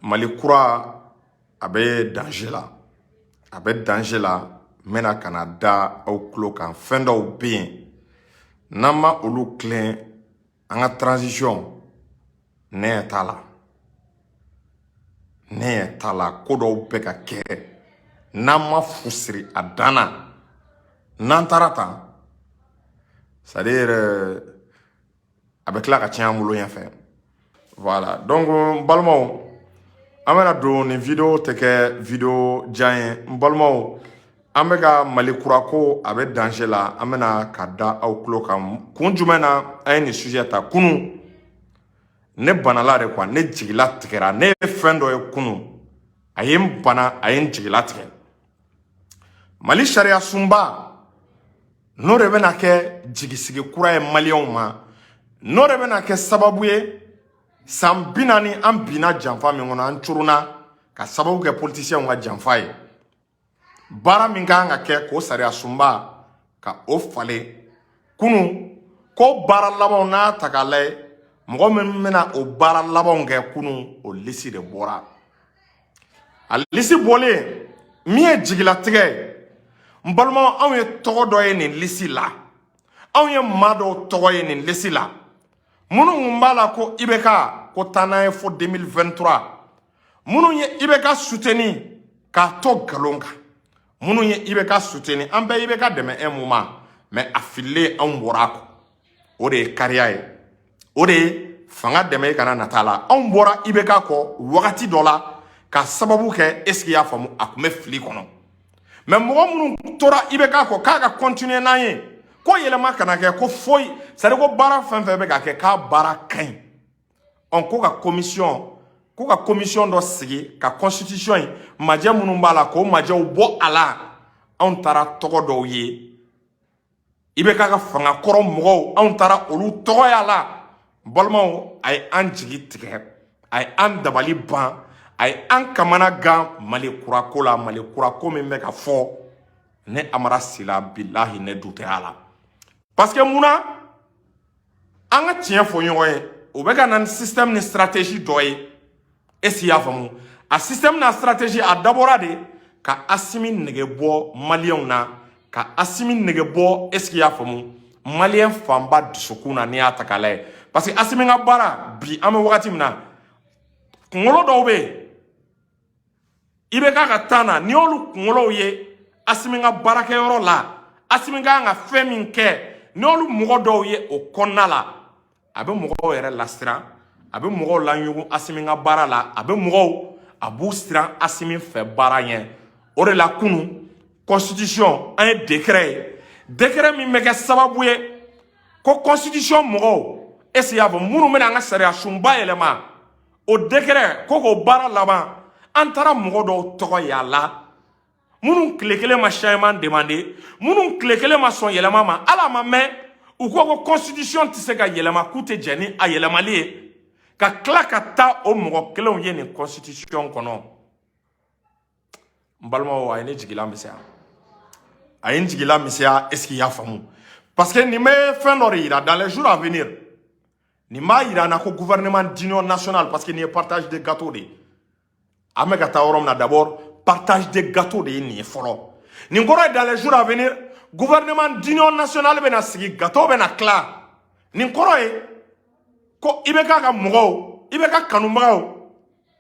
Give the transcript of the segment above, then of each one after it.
Mali kura, a bɛ danger la, a bɛ danger la. N bɛna ka na da aw tulo kan, fɛn dɔw bɛ yen, n'an ma olu tilen, an ka transition, ne ɲɛ t'a la, ne ɲɛ t'a la. Ko dɔw bɛ ka kɛ, n'an ma fu siri a dan na, n'an taara tan, c'est à dire a bɛ tila ka tiɲɛ an bolo ɲɛfɛ. Voilà, donc n balimaw, an bɛna don nin vidéo tɛ kɛ vidéo jan ye. N balimaw, an bɛ ka Mali kura ko, a bɛ danger la. An bɛna ka da aw tulo kan kun jumɛn na an ye nin sujet ta. Kunun ne banala de quoi, ne jigila tigɛra. Ne ye fɛn dɔ ye kunun, a ye n bana, a ye n jigila tigɛ. Mali sariya sunba, n'o de bɛna kɛ jigisigi kura ye Maliyɛnw ma, n'o de bɛna kɛ sababu ye, san 40 an binna janfa min kɔnɔ, an curuna ka sababu kɛ politicienw ka janfa ye, baara min kan ka kɛ k'o sariya sunba ka o falen, kunun ko baara labanw n'a ta k'a lajɛ, mɔgɔ min bɛna o baara labanw kɛ, kunun o liste de bɔra. A liste bɔlen, min ye jigilatigɛ ye, n balimaw, anw ye tɔgɔ dɔ ye nin liste la, anw ye maa dɔw tɔgɔ ye nin liste la, minnu kun b'a la ko IBK ko taa n'a ye fo 2023, minnu ye IBK soutenir k'a to nkalon kan, minnu ye IBK soutenir. An bɛɛ IBK dɛmɛ un moment, mais a fililen, anw bɔra a kɔ. O de ye kariya ye, o de ye fanga dɛmɛ i kana nata la. Anw bɔra IBK kɔ wagati dɔ la ka sababu kɛ, est ce que i y'a faamu, a tun bɛ fili kɔnɔ. Mais mɔgɔ minnu tora IBK kɔ k'a ka continuer n'an ye, ko yɛlɛma kana kɛ, ko foyi, c'est à dire ko baara fɛn fɛn bɛ ka kɛ, k'a baara ka ɲi, ɔn ko ka commission dɔ sigi ka constitution in majɛ minnu b'a la, k'o majɛw bɔ a la, anw taara tɔgɔ dɔw ye, IBK ka fanga kɔrɔ mɔgɔw, anw taara olu tɔgɔ y'a la. Balimaw, a ye an jigi tigɛ, a ye an dabali ban, a ye an kamana gan Mali kura ko la. Mali kura ko min bɛ ka fɔ, ne Amara Sila, bilahi, ne du tɛ a la. Parce que munna? An ka tiɲɛ fɔ ɲɔgɔn ye, o bɛ ka na ni système ni stratégie dɔ ye. Est ce que i y'a faamu? A système n'a stratégie, a dabɔra de ka Asimi nege bɔ Maliyɛnw na, ka Asimi nege bɔ, est ce que i y'a faamu, Maliyɛn fanba dusukun na. N'i y'a ta k'a lajɛ, parce que Asimi ka baara bi, an bɛ wagati min na, kunkolo dɔw bɛ yen, i bɛ k'a ka temps na, n'i y'olu kunkolow ye Asimi ka baarakɛyɔrɔ la, Asimi ka kan ka fɛn min kɛ, n'i y'olu mɔgɔ dɔw ye o kɔnɔna la, a bɛ mɔgɔw yɛrɛ lasiran, a bɛ mɔgɔw laɲugu Asimi ka baara la, a bɛ mɔgɔw, a b'u siran Asimi fɛ baara ɲɛ. O de la kunun constitution, an ye décret ye, décret min bɛ kɛ sababu ye ko constitution mɔgɔw, est ce que i y'a fɔ, minnu bɛna an ka sariya sunba yɛlɛma, o décret ko k'o baara laban, an taara mɔgɔ dɔw tɔgɔ y'a la, minnu tile kelen ma changement demandé, minnu tile kelen ma sɔn yɛlɛma ma. Ala ma mɛn, u ko ko constitution tɛ se ka yɛlɛma, k'u tɛ jɛn ni a yɛlɛmali ye, ka tila ka taa o mɔgɔ kelenw ye nin constitution kɔnɔ. N balimaw, a ye ne jigila misɛnya, a ye n jigila misɛnya. Est ce que i y'a faamu? Parce que nin bɛ fɛn dɔ de yira dans les jours à venir. Nin b'a yira n na ko gouvernement d'union nationale, parce que nin ye partage de gâteau de ye. An bɛ ka taa yɔrɔ min na, d'abord partage de gâteau de ye nin ye fɔlɔ. Nin kɔrɔ ye, dans les jours à venir, gouvernement d'union nationale bɛna sigi, gâteau bɛna tila. Nin kɔrɔ ye ko IBK ka mɔgɔw, IBK kanubagaw,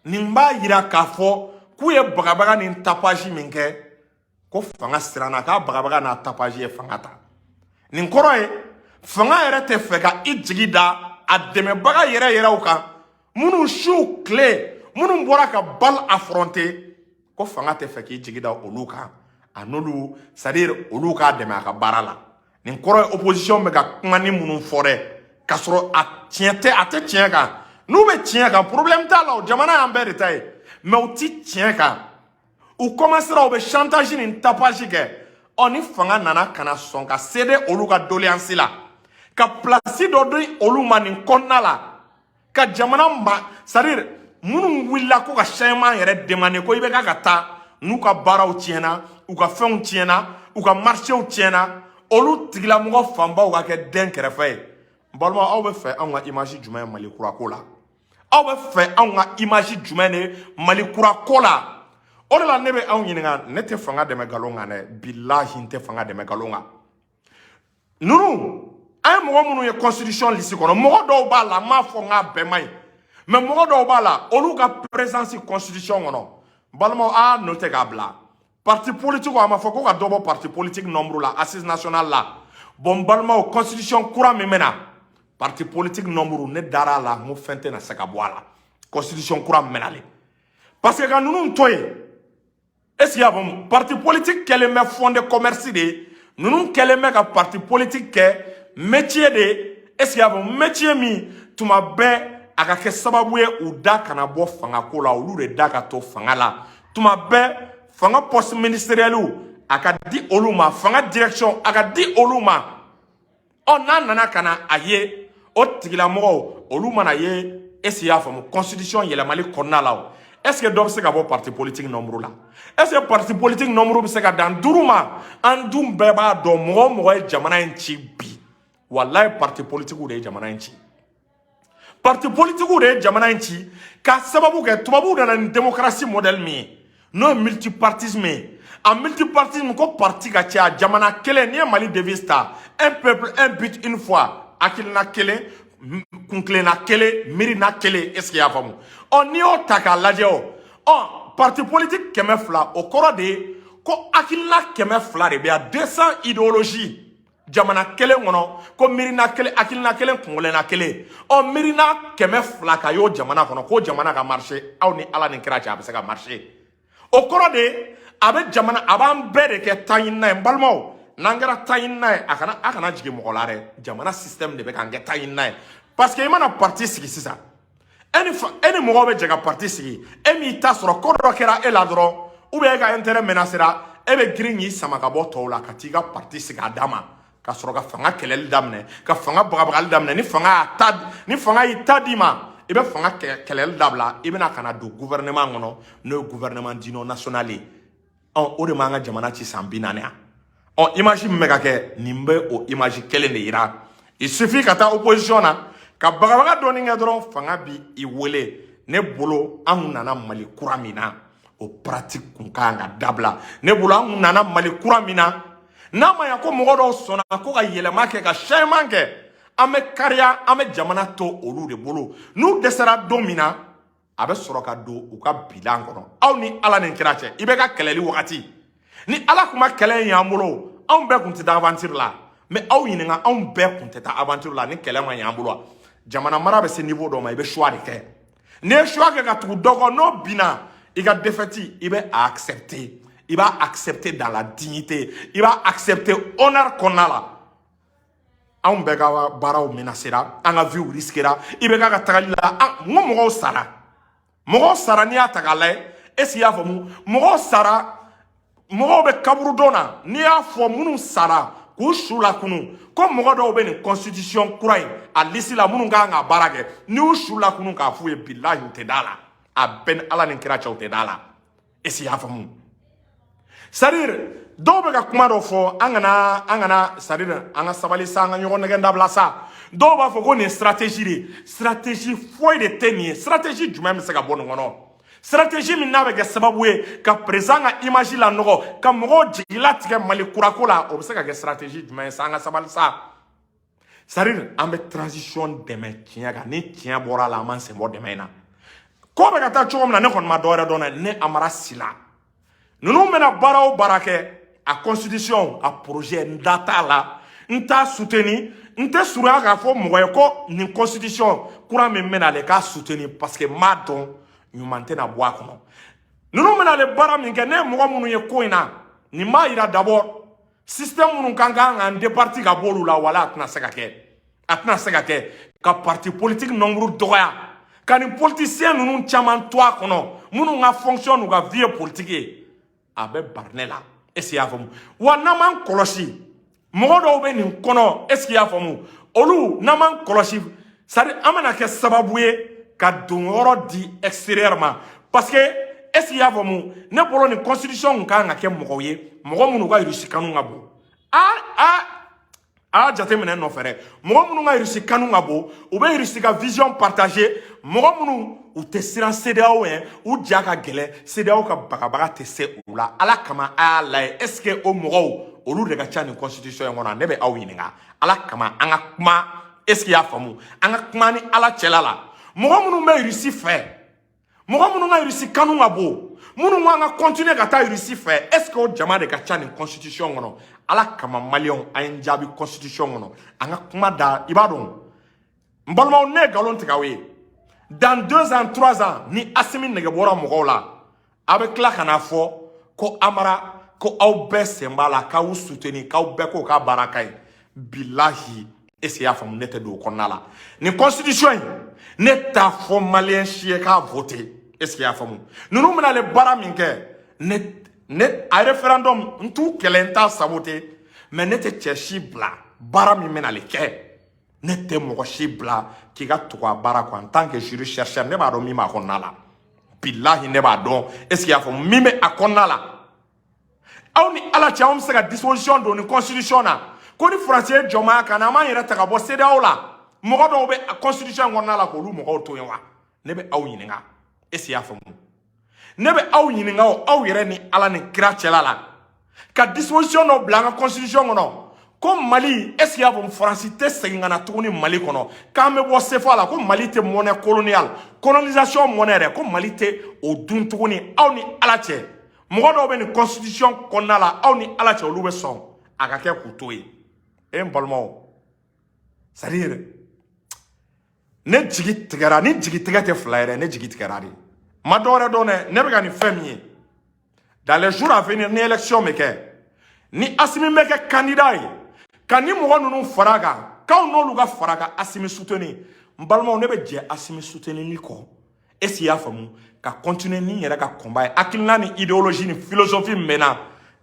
nin b'a yira k'a fɔ k'u ye bagabaga ni tapage min kɛ, ko fanga siranna k'a bagabaga n'a tapage ye fanga ta. Nin kɔrɔ ye, fanga yɛrɛ tɛ fɛ ka i jigi da a dɛmɛbaga yɛrɛ yɛrɛw kan, minnu su tile, minnu bɔra ka balle affronter, ko fanga tɛ fɛ k'i jigi da olu kan, a n'olu, c'est à dire olu k'a dɛmɛ a ka baara la. Nin kɔrɔ ye, opposition bɛ ka kuma ni minnu fɔ dɛ, k'a sɔrɔ a tiɲɛ tɛ, a tɛ tiɲɛ kan. N'u bɛ tiɲɛ kan, problème t'a la, o jamana y'an bɛɛ de ta ye. Mais u ti tiɲɛ kan, u commencera, u bɛ chantage ni tapage kɛ. Ɔ ni fanga nana ka na sɔn ka céder olu ka doléance la, ka place dɔ di olu ma nin kɔnɔna la, ka jamana ma, c'est à dire minnu wulila ko ka changement yɛrɛ demander, ko i bɛ ka taa n'u ka baaraw tiɲɛna, u ka fɛnw tiɲɛna, u ka marchéw tiɲɛna, olu tigilamɔgɔ fanbaw ka kɛ den kɛrɛfɛ ye. N balima, aw bɛ fɛ anw ka image jumɛn ye Mali kura ko la? Aw bɛ fɛ anw ka image jumɛn de Mali kura ko la? O de la ne bɛ aw ɲininka. Ne tɛ fanga dɛmɛ nkalon kan dɛ, bilahi, n tɛ fanga dɛmɛ nkalon kan. Ninnu, an ye mɔgɔ minnu ye constitution liste kɔnɔ, mɔgɔ dɔw b'a la, n m'a fɔ n k'a bɛɛ man ɲi, mais mɔgɔ dɔw b'a la, olu ka présence constitution kɔnɔ, balimaw, a noté k'a bila. Parti politique, a ma fɔ ko ka dɔ bɔ parti politique nombre la assise nationale la. Bon, n balimaw, constitution kura min bɛ na, parti politique nombre, ne dara a la n ko fɛn tɛna se ka bɔ a la, constitution kura min bɛ nalen, parce que ka ninnu to yen, est ce que i y'a faamu? Parti politique kɛlen bɛ fond de commerce de ye. Ninnu kɛlen bɛ ka parti politique kɛ métier de ye. Est ce que i y'a faamu? Métier min, tuma bɛɛ a ka kɛ sababu ye u da kana bɔ fangako la, olu de da ka to fanga la tuma bɛɛ. Fanga poste ministériel, a ka di olu ma, fanga direction, a ka di olu ma. Ɔ, n'a nana ka na a ye, o tigilamɔgɔw, olu mana ye, est ce que i y'a faamu, constitution yɛlɛmali kɔnɔna la o, est ce que dɔ bɛ se ka bɔ parti politique nombre la? Est ce que parti politique nombre bɛ se ka dan 5 ma? An dun bɛɛ b'a dɔn, mɔgɔ o mɔgɔ ye jamana in ci bi, walayi, parti politique de ye jamana in ci. Parti politique de ye jamana in ci, k'a sababu kɛ tubabuw nana ni démocratie modèle min ye, n'o ye multipartisme ye. A multipartisme ko parti ka caya jamana kelen. N'i ye Mali devise ta, un peuple, un but, une foi, hakilina kelen, kunkilenna kelen, miirina kelen. Est ce que i y'a faamu? Ɔ, n'i y'o ta k'a lajɛ, o ɔ parti politique 200, o kɔrɔ de ye ko hakilina 200 de bɛ yan, 200 idéologie jamana kelen kɔnɔ, ko miirina kelen, hakilina kelen, kunkilenna kelen. Ɔ, miirina 200 ka y'o jamana kɔnɔ, k'o jamana ka marcher, aw ni Ala ni kira cɛ, a bɛ se ka marcher? O kɔrɔ de a bɛ jamana, a b'an bɛɛ de kɛ taɲinina ye. N balimaw, n'an kɛra taɲinina ye, a kana jigin mɔgɔ la dɛ, jamana système de bɛ k'an kɛ taɲinina ye, parce que i mana parti sigi sisan, e ni fa, e ni mɔgɔw bɛ jɛ ka parti sigi, e m'i ta sɔrɔ, ko dɔ kɛra e la dɔrɔn, ou bien e ka intérêt menacera, e bɛ girin k'i sama ka bɔ tɔw la ka t'i ka parti sigi a da ma, ka sɔrɔ ka fanga kɛlɛli daminɛ, ka fanga bagabagali daminɛ. Ni fanga y'a ta, ni fanga y'i ta d'i ma, i bɛ fanga kɛlɛli dabila, i bɛna ka na don gouvernement kɔnɔ, n'o ye gouvernement d'union nationale ye. Ɔ, o de m'an ka jamana ci san 40 yan. Ɔ, image min bɛ ka kɛ nin bɛ, o image kelen de yira. Il suffit ka taa opposition na ka bagabaga dɔɔni kɛ dɔrɔn, fanga bi i wele. Ne bolo, an kun nana Mali kura min na, o pratique kun kan ka dabila. Ne bolo, an kun nana Mali kura min na, n'a ma ɲa ko mɔgɔ dɔw sɔnna ko ka yɛlɛma kɛ, ka changement kɛ, an bɛ kariya, an bɛ jamana to olu de bolo. N'u dɛsɛra don min na, a bɛ sɔrɔ ka don u ka bilan kɔnɔ. Aw ni Ala ni kira cɛ, i bɛ ka kɛlɛli wagati ni Ala kun ma kɛlɛ in y'an bolo, anw bɛɛ kun tɛ taa aventure la. Mais aw ɲininka, anw bɛɛ kun tɛ taa aventure la ni kɛlɛ ma ɲ'an bolo? Jamana mara bɛ se niveau dɔ ma, i bɛ choix de kɛ. N'i ye choix kɛ ka tugu dɔ kɔ, n'o binna, i ka défaite, i bɛ a accepter, i b'a accepter dans la dignité, i b'a accepter honneur kɔnɔna la. Anw bɛɛ ka baaraw menacera, an ka vie risquera. I bɛ ka tagali la, n ko mɔgɔw sara, mɔgɔw sara. N'i y'a ta k'a lajɛ, est ce que i y'a faamu? Mɔgɔw sara, mɔgɔw bɛ kaburudon na. N'i y'a fɔ minnu sara k'u su lakunu, ko mɔgɔ dɔw bɛ nin constitution kura in a liste la, minnu kan ka baara kɛ, n'i y'u su lakunu k'a f'u ye, bilahi, u tɛ da la. A bɛɛ ni Ala ni kira cɛ, u tɛ da la. Est ce que i y'a faamu? C'est à dire, dɔw bɛ ka kuma dɔ fɔ, an kana, c'est à dire, an ka sabali sa, an ka ɲɔgɔn nɛgɛn dabila sa. Dɔw b'a fɔ ko nin ye stratégie de ye. Stratégie foyi de tɛ nin ye. Stratégie jumɛn bɛ se ka bɔ nin kɔnɔ? Stratégie min n'a bɛ kɛ sababu ye ka président ka image lanɔgɔ, ka mɔgɔw jigilatigɛ Mali kurako la, o bɛ se ka kɛ stratégie jumɛn ye sa? An ka sabali sa. C'est à dire, an bɛ transition dɛmɛ tiɲɛ kan. Ni tiɲɛ bɔra a la, an b'an sen bɔ dɛmɛ in na. Ko bɛ ka taa cogo min na, ne kɔni ma dɔ wɛrɛ dɔn dɛ. Ne Amara Sila, ninnu bɛna baara o baara kɛ, a constitution, a projet, n da t'a la, n t'a soutenir. N tɛ surunya k'a fɔ mɔgɔ ye ko nin constitution kura min bɛna ale k'a soutenir, parce que n b'a dɔn ɲuman tɛna bɔ a kɔnɔ. Ninnu bɛna ale baara min kɛ, ne ye mɔgɔ minnu ye ko in na, nin b'a yira d'abord système minnu kan k'an départi ka bɔ olu la, wala a tɛna se ka kɛ, a tɛna se ka kɛ ka parti politique nombre dɔgɔya, ka nin politicien ninnu caman to a kɔnɔ, minnu ka fonction n'u ka vie ye politique ye, a bɛ bari ne la. Est ce que i y'a faamu? Wa n'an m'an kɔlɔsi, mɔgɔ dɔw bɛ nin kɔnɔ, est ce que i y'a faamu, olu, n'an m'an kɔlɔsi, c'est à dire, an bɛna kɛ sababu ye ka don yɔrɔ di extérieur ma, parce que, est ce que i y'a faamu, ne bolo, nin constitution kun kan ka kɛ mɔgɔw ye, mɔgɔ minnu ka Rusi kanu ka bon. A a A y'a jateminɛ nɔfɛ dɛ, mɔgɔ minnu ka Irisi kanu ka bon, u bɛ Irisi ka vision partager, mɔgɔ minnu u tɛ siran CEDEAO ɲɛ, u ja ka gɛlɛn, CEDEAO ka bagabaga tɛ se u la, Ala kama, a y'a lajɛ, est ce que o mɔgɔw, olu de ka ca nin constitution in kɔnɔ? Ne bɛ aw ɲininka, Ala kama, an ka kuma, est ce que i y'a faamu? An ka kuma ni Ala cɛla la. Mɔgɔ minnu bɛ Irisi fɛ, mɔgɔ minnu ka Irisi kanu ka bon, minnu ko an ka continuer ka taa Irisi fɛ, est ce que o jama de ka ca nin constitution kɔnɔ? Ala kama, Maliyɛnw, an ye n jaabi constitution kɔnɔ. An ka kuma da, i b'a dɔn, n balimaw, ne ye nkalon tigɛ aw ye. Dans 2 ans, 3 ans, ni Asimi nege bɔra mɔgɔw la, a bɛ tila ka na fɔ ko Amara, ko aw bɛɛ sen b'a la k'aw soutenir, k'aw bɛɛ ko k'a baara ka ɲi. Bilahi, est ce que i y'a faamu? Ne tɛ don o kɔnɔna la. Nin constitution in, ne t'a fɔ Maliyɛn si ye k'a voter. Est ce que i y'a faamu? Ninnu bɛna ale baara min kɛ, ne a référendum, n t'u kɛlɛ, n t'a saboter, mais ne tɛ cɛ si bila baara min bɛna ale kɛ. Ne tɛ mɔgɔ si bila k'i ka tugu a baara kɔ. En tant que juriste chercheur, ne b'a dɔn min b'a kɔnɔna la. Bilahi, ne b'a dɔn. Est ce que i y'a faamu? Min bɛ a kɔnɔna la, aw ni Ala cɛ, anw bɛ se ka disposition don ni constitution na ko ni Faransi ye jɔnmaya kan na, an b'an yɛrɛ ta ka bɔ CEDEAO la. Mɔgɔ dɔw bɛ constitution kɔnɔna la k'olu mɔgɔw to yen wa? Ne bɛ aw ɲininka, est ce que i y'a faamu? Ne bɛ aw ɲininka o, aw yɛrɛ ni Ala ni kira cɛla la, ka disposition dɔ bila an ka constitution kɔnɔ ko Mali, est ce que i y'a faamu, Faransi tɛ segin ka na tuguni Mali kɔnɔ, k'an bɛ bɔ CFA la, ko Mali tɛ monnaie coloniale, colonisation monnaie yɛrɛ, ko Mali tɛ o dun tuguni. Aw ni Ala cɛ, mɔgɔ dɔw bɛ nin constitution kɔnɔna la, aw ni Ala cɛ, olu bɛ sɔn a ka kɛ k'u to yen? E n balimaw, c'est à dire ne jigi tigɛra. Ni jigi tigɛ tɛ fila yɛrɛ, ne jigi tigɛra de. Ma dɔwɛrɛ dɔn dɛ, ne bɛ ka nin fɛn min ye, dans les jours à venir, ni élection bɛ kɛ, ni Asimi bɛ kɛ candidat ye, ka ni mɔgɔ ninnu fara a kan, k'anw n'olu ka fara ka Asimi soutenir, n balimaw, ne bɛ jɛ Asimi soutenir ni kɔ. Est ce que i y'a faamu? Ka continuer ni n yɛrɛ ka combat ye, hakilina ni idéologie ni philosophie min bɛ n na,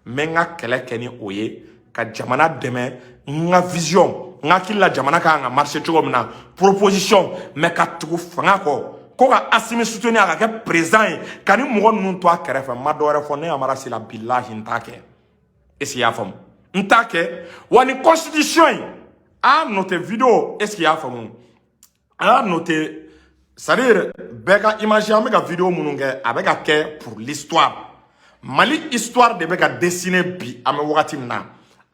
n bɛ n ka kɛlɛ kɛ ni o ye, ka jamana dɛmɛ, n ka vision, n hakili la jamana kan ka marcher cogo min na, proposition. Mais ka tugu fanga kɔ ko ka Asimi soutenir a ka kɛ président ye, ka ni mɔgɔ ninnu to a kɛrɛfɛ, n ma dɔwɛrɛ fɔ, ne Amara Sila, bilahi, n t'a kɛ. Est ce que i y'a faamu? N t'a kɛ. Wa ni constitution in, a y'a noté vidéo, est ce que i y'a faamu? A y'a noté, c'est à dire bɛɛ ka image, an bɛ ka vidéo minnu kɛ, a bɛ ka kɛ pour l'histoire. Mali histoire de bɛ ka dessiner bi. An bɛ wagati min na,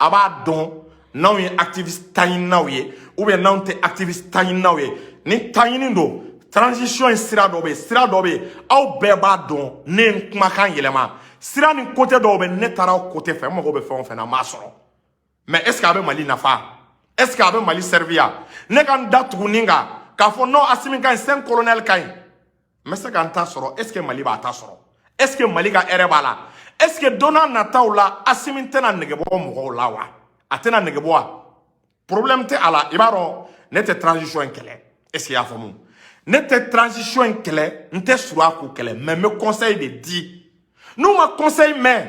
a b'a dɔn n'anw ye activiste taɲininaw ye ou bien n'anw tɛ activiste taɲininaw ye. Ni taɲini don, transition ye, sira dɔ bɛ yen, sira dɔ bɛ yen, aw bɛɛ b'a dɔn. Ne ye n kumakan yɛlɛma sira ni côté dɔw bɛ, ne taara o côté fɛ, n mago bɛ fɛn o fɛn na, n b'a sɔrɔ. Mais est ce que a bɛ Mali nafa? Est ce que a bɛ Mali servir? Ne ka n da tugu nin kan k'a fɔ non, Asimi ka ɲi, cinq colonel ka ɲi, n bɛ se ka n ta sɔrɔ. Est ce que Mali b'a ta sɔrɔ? Est ce que Mali ka hɛrɛ b'a la? Est ce que don n'a nataw la, Asimi tɛna nege bɔ mɔgɔw la wa? A tɛna nege bɔ wa? Problème tɛ a la. I b'a dɔn, ne tɛ transition in kɛlɛ. Est ce que i y'a faamu? Ne tɛ transition in kɛlɛ, n tɛ surun k'u kɛlɛ, mais n bɛ conseil de di. N'u ma conseil mɛn,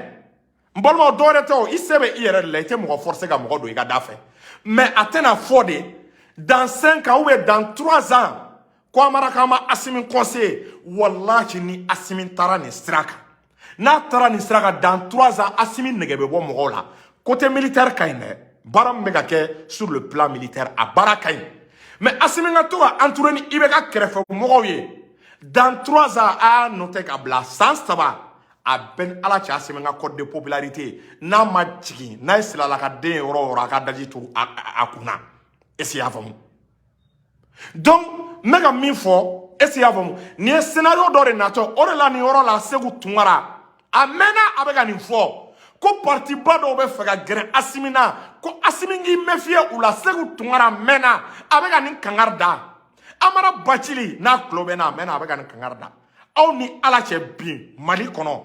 n balimaw, dɔwɛrɛ tɛ o, i se bɛ i yɛrɛ de la, i tɛ mɔgɔ forcer ka mɔgɔ don i ka da fɛ. Mais a tɛna fɔ de dans 5 ans ou bien dans 3 ans ko Amara k'an ma Asimi conseiller. Walahi, ni Asimi taara nin sira kan, n'a taara nin sira kan, dans 3 ans, Asimi nege bɛ bɔ mɔgɔw la. Côté militaire ka ɲi dɛ, baara min bɛ ka kɛ sur le plan militaire, a baara ka ɲi, mais Asimi ka to ka entouré ni IBK kɛrɛfɛ mɔgɔw ye, dans 3 ans, a y'a noté ka bila san 3, a bɛɛ ni Ala cɛ, Asimi ka cote de popularité n'a ma jigin, n'a ye silala ka den ye yɔrɔ o yɔrɔ, a ka daji to a kun na. Est ce que i y'a faamu? Donc n bɛ ka min fɔ, est ce que i y'a faamu? Nin ye scénario dɔ de natɔ o de la nin yɔrɔ la. Segu Tunkara, a mɛnna, a bɛ ka nin fɔ ko parti ba dɔw bɛ fɛ ka gɛrɛ Asimi na, ko Asimi k'i méfier u la. Segu Tunkara mɛnna, a bɛ ka nin kangari da. Amara Bacili n'a tulo bɛ n na, a mɛnna, a bɛ ka nin kangari da. Aw ni Ala cɛ, bin Mali kɔnɔ,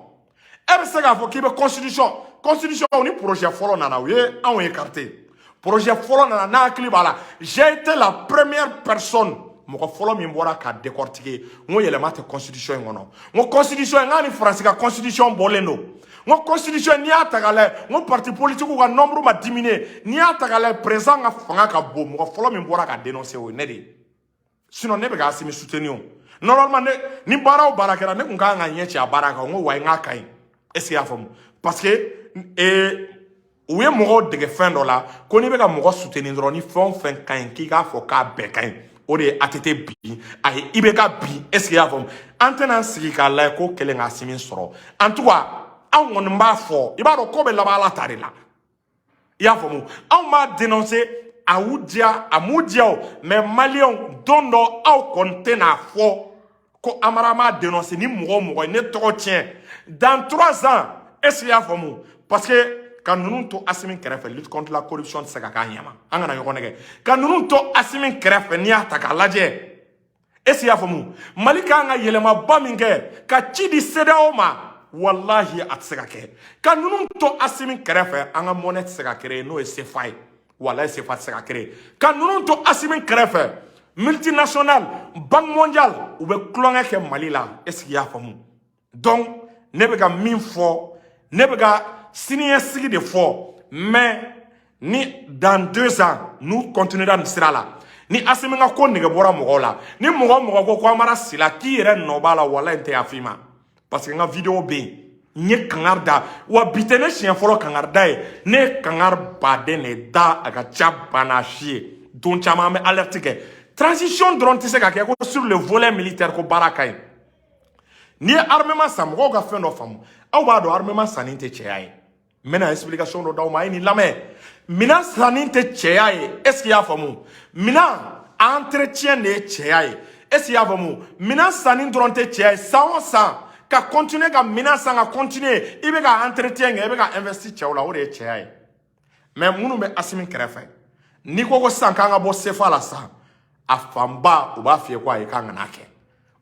e bɛ se k'a fɔ k'i bɛ constitution ni projet fɔlɔ nana, u ye anw écarté. Projet fɔlɔ nana, n'a hakili b'a la, j'ai été la première personne, mɔgɔ fɔlɔ min bɔra ka décortiquer. N ko yɛlɛma tɛ constitution in kɔnɔ. N ko constitution in, n k'a ni Faransi ka constitution bɔlen don. N ko constitution, n'i y'a ta k'a lajɛ, n ko parti politique ka nombre ma diminuer. N'i y'a ta k'a lajɛ, président ka fanga ka bon. Mɔgɔ fɔlɔ min bɔra ka dénoncer, o ye ne de ye. Sinon ne bɛ ka Asimi soutenir o. Normalement, ne ni baara o baara kɛra, ne kun kan ka ɲɛ ci a baara kan. N ko wa, n k'a ka ɲi. Est ce que i y'a faamu? Parce que U ye mɔgɔw dege fɛn dɔ la ko n'i bɛ ka mɔgɔ soutenir dɔrɔn, ni fɛn o fɛn ka ɲi, k'i k'a fɔ k'a bɛɛ ka ɲi. O de ye ATT bin, a ye IBK bin. Est ce que i y'a faamu? An tɛna sigi k'a lajɛ ko kɛlen ka Asimi sɔrɔ. En tout cas, anw kɔni b'a fɔ, i b'a dɔn ko bɛ laban Ala ta de la. I y'a faamu? Anw b'a dénoncer, a y'u diya, a m'u diya o, mais maliyɛnw, don dɔ aw kɔni tɛna fɔ ko Amara m'a dénoncer. Ni mɔgɔ o mɔgɔ ye ne tɔgɔ tiɲɛ dans 3 ans, est ce que i y'a faamu? Parce que ka ninnu to Asimi kɛrɛfɛ, lutte contre la corruption tɛ se ka k'a ɲɛma. An kana ɲɔgɔn nɛgɛ. Ka ninnu to Asimi kɛrɛfɛ, n'i y'a ta k'a lajɛ, est ce que i y'a faamu, Mali kan ka yɛlɛmaba min kɛ ka ci di CEDEAO ma, walahi a tɛ se ka kɛ. Ka ninnu to Asimi kɛrɛfɛ, an ka monnaie tɛ se ka créer, n'o ye CFA ye. Walahi, CFA tɛ se ka créer. Ka ninnu to Asimi kɛrɛfɛ, multinational, Banque mondiale, u bɛ tulonkɛ kɛ Mali la. Est ce que i y'a faamu? Donc ne bɛ ka min fɔ, ne bɛ ka siniɲɛsigi de fɔ. Mais ni dans 2 ans n'u continuera nin sira la, ni Asimi ka ko nege bɔra mɔgɔw la, ni mɔgɔ o mɔgɔ ko ko Amara Sila k'i yɛrɛ nɔ b'a la, walahi n tɛ yafa i ma. Parce que n ka vidéo bɛ yen, n ye kangari da wa. Bi tɛ ne siɲɛ fɔlɔ kangari da ye. Ne ye kangari baden de da, a ka ca banna si ye. Don caman an bɛ alerte kɛ. Transition dɔrɔn tɛ se ka kɛ ko sur le volet militaire ko baara ka ɲi. N'i ye armement san, mɔgɔw ka fɛn dɔ faamu. Aw b'a dɔn, armement sanni tɛ cɛya ye. N bɛna explication dɔ d'aw ma, a ye nin lamɛn. Minan sanni tɛ cɛya ye. Est ce que i y'a faamu? Minan entretien de ye cɛya ye. Est ce que i y'a faamu? Minan sanni dɔrɔn tɛ cɛya ye. San o san ka continuer ka minan san, ka continuer, i bɛ ka entretien kɛ, i bɛ ka investir cɛw la, o de ye cɛya ye. Mais minnu bɛ Asimi kɛrɛfɛ, n'i ko ko sisan k'an ka bɔ CFA la sisan, a fanba u b'a f'i ye ko ayi, k'an kana kɛ.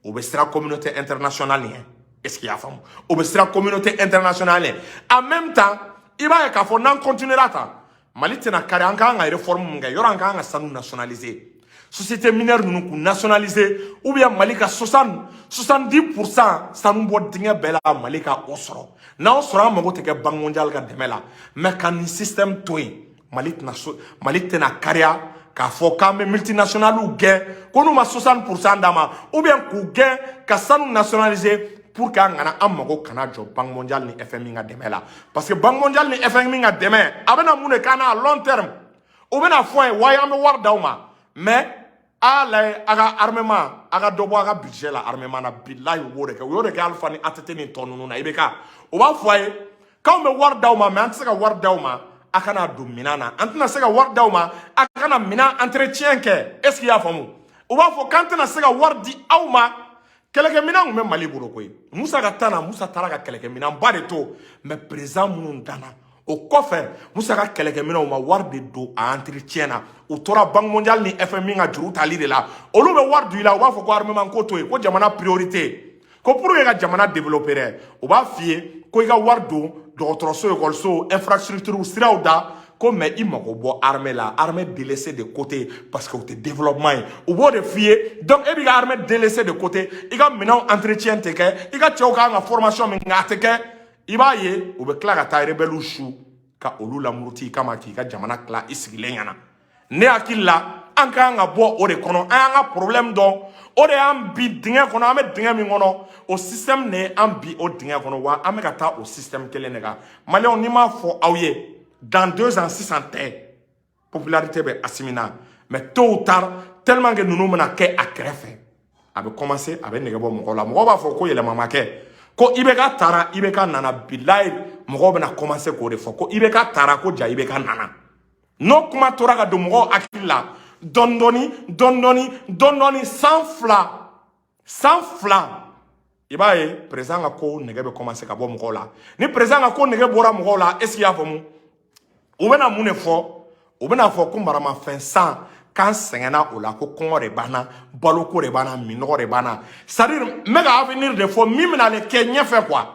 U bɛ siran communauté internationale ɲɛ. Est ce que i y'a faamu? U bɛ siran communauté internationale ɲɛ. En même temps, i b'a ye k'a fɔ n'an continuera tan, Mali tɛna kari. An k'an ka réforme mun kɛ yɔrɔ, an k'an ka sanu nationaliser, société minière ninnu k'u nationaliser, ou bien Mali ka 60 70% sanu bɔ dingɛ bɛɛ la, Mali ka o sɔrɔ. N'aw sɔrɔ, an mago tɛ kɛ Banque mondiale ka dɛmɛ la. Mais ka nin système to yen, Mali tɛna so, Mali tɛna kariya k'a fɔ k'an bɛ multinationales gɛn ko n'u ma 60% d'a ma, ou bien k'u gɛn ka sanu nationaliser, pour que an kana an mago kana jɔ Banque mondiale ni FMI ka dɛmɛ la. Parce que Banque mondiale ni FMI ka dɛmɛ, a bɛna mun de k'an na à long terme? U bɛna fɔ an ye wayi, an bɛ wari d'aw ma, mais a y'a lajɛ, a ka armement, a ka dɔ bɔ a ka budget la armement na. Bilahi, u b'o de kɛ. U y'o de kɛ Alpha ni ATT ni tɔ ninnu na. I bɛ ka u b'a fɔ a ye k'anw bɛ wari d'aw ma, mais an tɛ se ka wari d'aw ma a kana don minan na, an tɛna se ka wari d'aw ma a kana minan entretien kɛ. Est ce que i y'a faamu? U b'a fɔ k'an tɛna se ka wari di aw ma. Kɛlɛkɛminɛn tun bɛ Mali bolo koyi. Musa ka taa na, Musa taara ka kɛlɛkɛminɛnba de to. Mais président minnu danna o kɔfɛ, Musa ka kɛlɛkɛminɛnw ma wari de don a entretien na. U tora Banque mondiale ni FMI ka juru tali de la. Olu bɛ wari don i la, u b'a fɔ ko armement ko to yen, ko jamana priorité, ko pour que ka jamana développer dɛ, u b'a f'i ye ko i ka wari don dɔgɔtɔrɔso, ekɔliso, infrastructure, siraw da ko, mais i mago bɔ armée la, armée délaissée de côté, parce que o tɛ développement ye. U b'o de f'i ye. Donc e b'i ka armée délaissée de côté, i ka minɛnw entretien tɛ kɛ, i ka cɛw kan ka formation min kɛ, a tɛ kɛ. I b'a ye, u bɛ tila ka taa rebelle su ka olu lamuruti i kama k'i ka jamana tila i sigilen ɲɛna. Ne hakili la, an ka kan ka bɔ o de kɔnɔ. An y'an ka problème dɔn, o de y'an bi dingɛ kɔnɔ. An bɛ dingɛ min kɔnɔ, o système de ye an bi o dingɛ kɔnɔ wa. An bɛ ka taa o système kelen de kan. Maliyɛnw, n'i m'a fɔ aw ye, dans 2 ans, sisan tɛ, popularité bɛ Asimi na. Mais tôt ou tard, tellement que ninnu bɛna kɛ a kɛrɛfɛ, a bɛ commencer, a bɛ nɛgɛ bɔ mɔgɔw la. Mɔgɔw b'a fɔ ko yɛlɛma ma kɛ, ko IBK taara, IBK nana. Bilayi, mɔgɔw bɛna commencer k'o de fɔ ko IBK taara, ko ja IBK nana. N'o kuma tora ka don mɔgɔw hakili la dɔɔni dɔɔni dɔɔni dɔɔni dɔɔni, san 2, san 2, i b'a ye président ka ko nɛgɛ bɛ commencer ka bɔ mɔgɔw la. Ni président ka ko nɛgɛ bɔra mɔgɔw la, est ce que i y'a faamu, u bɛna mun de fɔ? U bɛna fɔ ko maramafɛn san, k'an sɛgɛnna o la, ko kɔngɔ de b'an na, baloko de b'an na, minɔgɔ de b'an na. C'est à dire, n bɛ ka avenir de fɔ, min bɛna ale kɛ ɲɛfɛ quoi.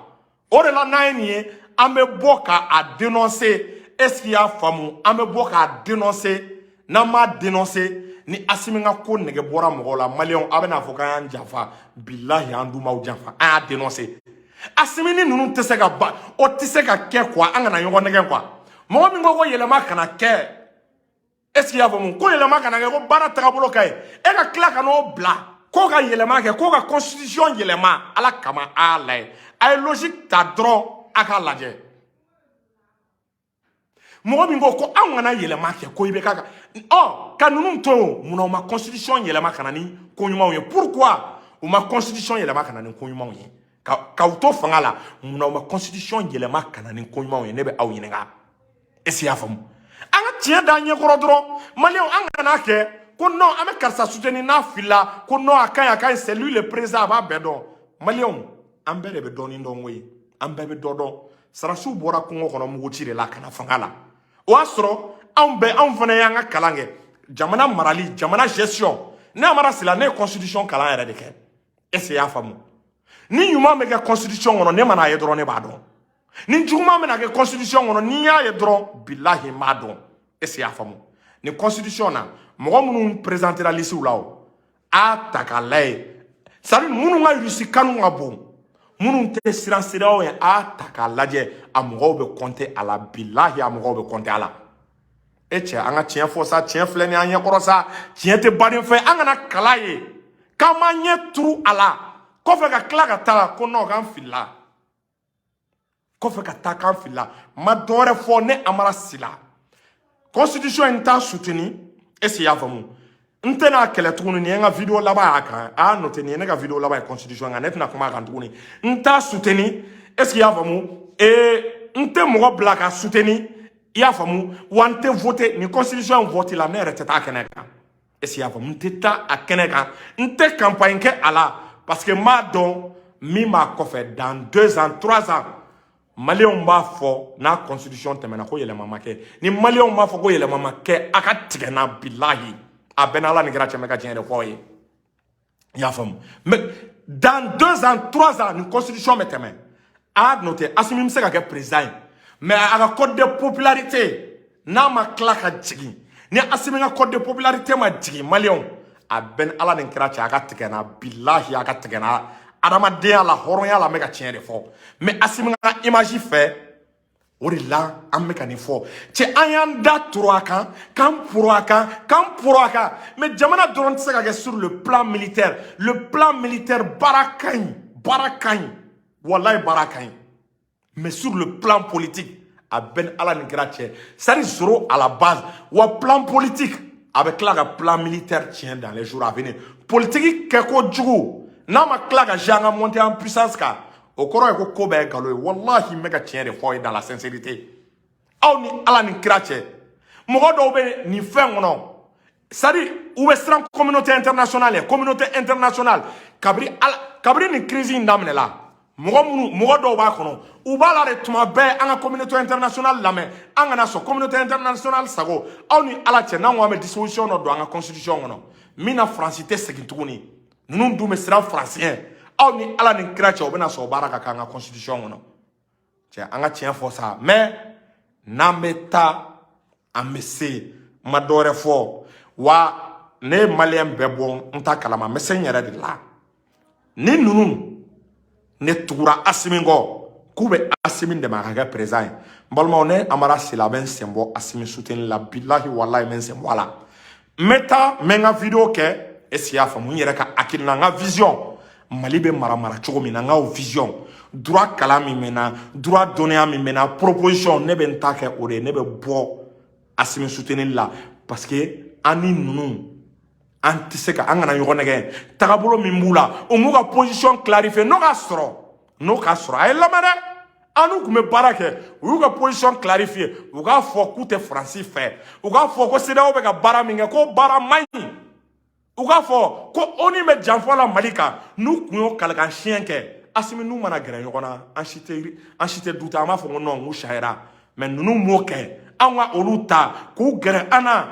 O de la, n'an ye nin ye, an bɛ bɔ ka a dénoncer. Est ce que i y'a faamu? An bɛ bɔ k'a dénoncer. N'an m'a dénoncer, ni Asimi ka ko nɛgɛ bɔra mɔgɔw la, maliyɛnw, a bɛna fɔ k'an y'an janfa. Bilahi, an dun b'aw janfa. An y'a dénoncer. Asimi ni ninnu tɛ se ka ba, o tɛ se ka kɛ quoi. An kana ɲɔgɔn nɛgɛn quoi. Mɔgɔ min ko ko yɛlɛma kana kɛ, est ce que i y'a faamu, ko yɛlɛma kana kɛ, ko baara tagabolo ka ɲi, e ka tila ka n'o bila ko ka yɛlɛma kɛ, ko ka constitution yɛlɛma, Ala kama, a y'a lajɛ. A ye logique ta dɔrɔn, a k'a lajɛ. Mɔgɔ min ko ko anw kana yɛlɛma kɛ, ko i bɛ k'a kan ɔ ka ninnu to yen, munna u ma constitution yɛlɛma ka na ni ko ɲumanw ye? Pourquoi u ma constitution yɛlɛma ka na ni ko ɲumanw ye ka k'aw to fanga la? Munna u ma constitution yɛlɛma ka na ni ko ɲumanw ye? Ne bɛ aw ɲininka. Est ce que i y'a faamu? An ka tiɲɛ d'an ɲɛkɔrɔ dɔrɔn. Maliyɛnw, an kana kɛ ko non, an bɛ karisa soutenir, n'a filila ko non, a ka ɲi, a ka ɲi, c'est lui le président, a b'a bɛɛ dɔn. Maliyɛnw, an bɛɛ de bɛ dɔɔnin dɔn koyi, an bɛɛ bɛ dɔ dɔn. Sarasiw bɔra kungo kɔnɔ mugu ci de la ka na fanga la. O y'a sɔrɔ anw bɛɛ, anw fana y'an ka kalan kɛ jamana marali, jamana gestion. Ne Amara Sila, ne ye constitution kalan yɛrɛ de kɛ. Est ce que i y'a faamu? Ni ɲuman bɛ kɛ constitution kɔnɔ, ne mana ye dɔrɔn, ne b'a dɔn. Ni juguman bɛna kɛ constitution kɔnɔ, n'i y'a ye dɔrɔn, bilahi, n b'a dɔn. Est ce que i y'a faamu? Ni constitution na, mɔgɔ minnu présentera liste la, o a ta k'a lajɛ, c'est à dire minnu ka Rusi kanu ka bon, minnu tɛ siran CEDEAO ye, a ta k'a lajɛ, a mɔgɔw bɛ compter a la. Bilahi, a mɔgɔw bɛ compter a la. E cɛ, an ka tiɲɛ fɔ sa. Tiɲɛ filɛ nin ye an ɲɛkɔrɔ sa. Tiɲɛ tɛ baden fɛ. An kana kala ye k'an m'an ɲɛ turu a la kɔfɛ ka tila ka taa ko non, k'an filila kɔfɛ ka taa k'an filila. N ma dɔwɛrɛ fɔ, ne Amara Sila, constitution in t'a soutenir. Est ce que i y'a faamu? N tɛna kɛlɛ tuguni. Nin ye n ka vidéo laban y'a kan. A y'a noté, nin ye ne ka vidéo laban ye constitution kan. Ne tɛna kuma a kan tuguni. N t'a soutenir. Est ce que i y'a faamu? Ee, n tɛ mɔgɔ bila ka soutenir, i y'a faamu wa? N tɛ voter nin constitution in vote la. Ne yɛrɛ tɛ taa kɛnɛ kan. Est ce que i y'a faamu? N tɛ taa a kɛnɛ kan, n tɛ campagne kɛ a la, parce que n b'a dɔn min b'a kɔfɛ. Dans 2 ans, 3 ans, maliyɛnw b'a fɔ n'a constitution tɛmɛna ko yɛlɛma ma kɛ. Ni maliyɛnw b'a fɔ ko yɛlɛma ma kɛ, a ka tigɛ n na. Bilahi, a bɛɛ n'Ala ni kira cɛ, ka tiɲɛ de fɔ aw ye. I y'a faamu? Mais dans 2 ans, 3 ans, ni constitution bɛ tɛmɛ, a noté, Asimi bɛ se ka kɛ président ye, mais a ka cote de popularité n'a ma tila ka jigin, ni Asimi ka cote de popularité ma jigin, maliyɛnw, a bɛɛ ni Ala ni kira cɛ, a ka tigɛ n na. Bilahi, a ka tigɛ n na. Adamadenya la, hɔrɔnya la, n bɛ ka tiɲɛ de fɔ. Mais Asimi ka image fɛ, o de la an bɛ ka nin fɔ. Cɛ, an y'an da turu a kan, k'an poro a kan, k'an poro a kan. Mais jamana dɔrɔn tɛ se ka kɛ sur le plan militaire. Le plan militaire, baara ka ɲi, baara ka ɲi, walayi, baara ka ɲi. Mais sur le plan politique, a bɛɛ ni Ala ni kira cɛ, c'est à dire zéro à la base wa. Plan politique a bɛ tila ka plan militaire tiɲɛ dans les jours à venir. Politique kɛko jugu n'a ma tila ka jouer an ka montée en puissance kan, o kɔrɔ ye ko ko bɛɛ ye nkalon ye. Walahi, n bɛ ka tiɲɛ de fɔ aw ye dans la sincérité. Aw ni Ala ni kira cɛ, mɔgɔ dɔw bɛ nin fɛn kɔnɔ, c'est à dire u bɛ siran communauté internationale ye. Communauté internationale, kabiri ala, kabiri nin crise in daminɛ la, mɔgɔ minnu, mɔgɔ dɔw b'a kɔnɔ, u b'a la de tuma bɛɛ an ka communauté internationale lamɛn, an kana sɔn communauté internationale sago. Aw ni Ala cɛ, n'an ko an bɛ disposition dɔ don an ka constitution kɔnɔ min na Faransi tɛ segin tuguni, ninnu dun bɛ siran Faransi ɲɛ. Aw ni Ala ni kira cɛ, u bɛna sɔn o baara ka kɛ an ka constitution kɔnɔ? Cɛ, an ka tiɲɛ fɔ sa. Mais n'an bɛ taa, an bɛ se. N ma dɔwɛrɛ fɔ wa. Ne ye maliyɛn bɛɛ bɔ n ta kalama, n bɛ se n yɛrɛ de la. Ni ninnu ne tugura Asimi kɔ k'u bɛ Asimi dɛmɛ a ka kɛ président ye, n balimaw, ne Amara Sila bɛ n sen bɔ Asimi soutenir la. Bilahi, walahi, n bɛ n sen bɔ a la. N bɛ taa, n bɛ n ka vidéo kɛ. Est ce que i y'a faamu? N yɛrɛ ka hakilina, n ka vision, Mali bɛ mara mara cogo min na, n ka o vision, droit kalan min bɛ n na, droit dɔnniya min bɛ n na, proposition, ne bɛ n ta kɛ o de ye. Ne bɛ bɔ Asimi soutenir la, parce que an ni ninnu, an tɛ se ka an kana ɲɔgɔn nɛgɛ. Tagabolo min b'u la, u m'u ka position clarifier. N'o k'a sɔrɔ a ye lamɛn dɛ, an n'u tun bɛ baara kɛ, u y'u ka position clarifier, u k'a fɔ k'u tɛ Faransi fɛ, u k'a fɔ ko CEDEAO bɛ ka baara min kɛ, k'o baara man ɲi, u k'a fɔ ko ONU bɛ janfa la Mali kan. N'u tun y'o kalikan siɲɛ kɛ, Asimi n'u mana gɛrɛ ɲɔgɔn na, an si tɛ douter, an b'a fɔ ko non, k'u sahira. Mais ninnu m'o kɛ, an ka olu ta k'u gɛrɛ an na,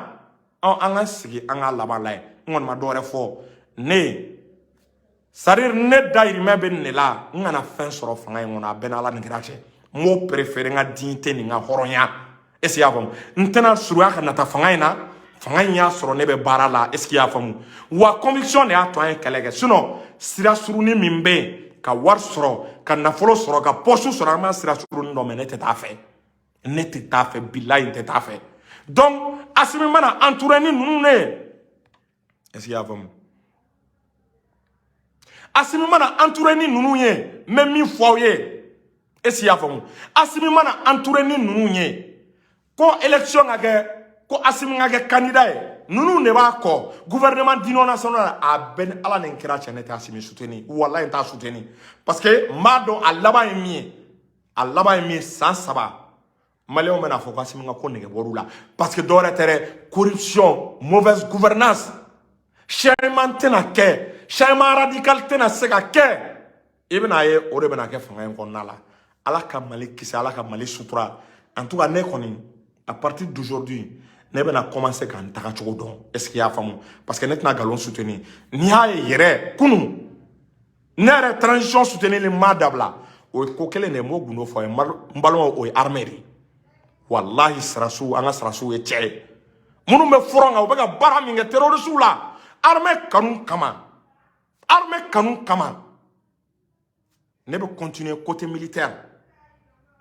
an ka sigi, an k'a laban lajɛ. N kɔni ma dɔwɛrɛ fɔ. Ne, c'est à dire ne dayirimɛ bɛ nin de la. N kana fɛn sɔrɔ fanga in kɔnɔ, a bɛɛ n'Ala ni kira cɛ. N b'o préféré n ka dignité ni n ka hɔrɔnya. Est ce que i y'a faamu? N tɛna surunya ka nata fanga in na. Fanga in y'a sɔrɔ ne bɛ baara la. Est ce que i y'a faamu wa? Conviction de y'a to an ye kɛlɛ kɛ. Sinon sira surunin min bɛ yen ka wari sɔrɔ, ka nafolo sɔrɔ, ka poste sɔrɔ, an b'a sira surunin dɔ, mais ne tɛ taa fɛ, ne tɛ taa fɛ, bilayi, n tɛ taa fɛ. Donc Asimi mana entouré ni ninnu ne ye, est ce que i y'a faamu? Asimi mana entouré ni ninnu ye, n bɛ min fɔ aw ye, est ce que i y'a faamu? Asimi mana entouré ni ninnu ye, Ko élection ka kɛ, ko Assimi ka kɛ candidat ye, ninnu de b'a kɔ, gouvernement d'union nationale. A bɛɛ ni Ala ni kira cɛ, ne tɛ Assimi soutenir, walahi, n t'a soutenir, parce que n b'a dɔn a laban ye min ye. A laban ye min ye, san 3, Maliyɛnw bɛna fɔ ko Assimi ka ko nege bɔr'u la, parce que dɔwɛrɛ tɛ dɛ, corruption, mauvaise gouvernance, changement tɛna kɛ, changement radical tɛna se ka kɛ. I bɛna ye, o de bɛna kɛ fanga in kɔnɔna la. Ala ka Mali kisi, Ala ka Mali sutura. En tout cas, ne kɔni, à partir d'aujourd'hui, ne bɛna commencer ka n taga cogo dɔn. Est ce que i y'a faamu? Parce que ne tɛna nkalon soutenir. N'i y'a ye yɛrɛ kunun, ne yɛrɛ transition soutenir ni m'a dabila, o ye ko kelen de ye. N b'o gundo fɔ a ye, n balimaw, o ye armée de ye. Walahi, sirasiw, an ka sirasiw ye cɛ ye. Minnu bɛ front kan, u bɛ ka baara min kɛ terroriste la, armée kanu kama, armée kanu kama, ne bɛ continuer. Côté militaire,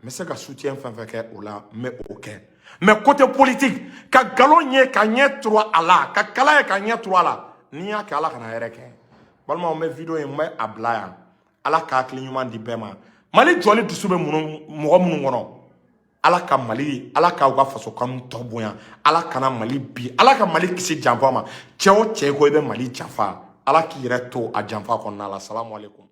n bɛ se ka soutien fɛn fɛn kɛ o la, n bɛ o kɛ. Mais côté politique, ka nkalon ye ka ɲɛ turu a la, ka kala ye ka ɲɛ turu a la, n'i y'a kɛ, Ala kana hɛrɛ kɛ. Balimaw, n bɛ vidéo in, n bɛ a bila yan. Ala ka hakili ɲuman di bɛɛ ma. Mali jɔli dusu bɛ minnu, mɔgɔ minnu kɔnɔ, Ala ka Mali, Ala k'aw ka faso kanu tɔ bonya. Ala kana Mali bi, Ala ka Mali kisi janfa ma. Cɛ o cɛ ko i bɛ Mali janfa, Ala k'i yɛrɛ to a janfa kɔnɔna la. Salamu aleykum.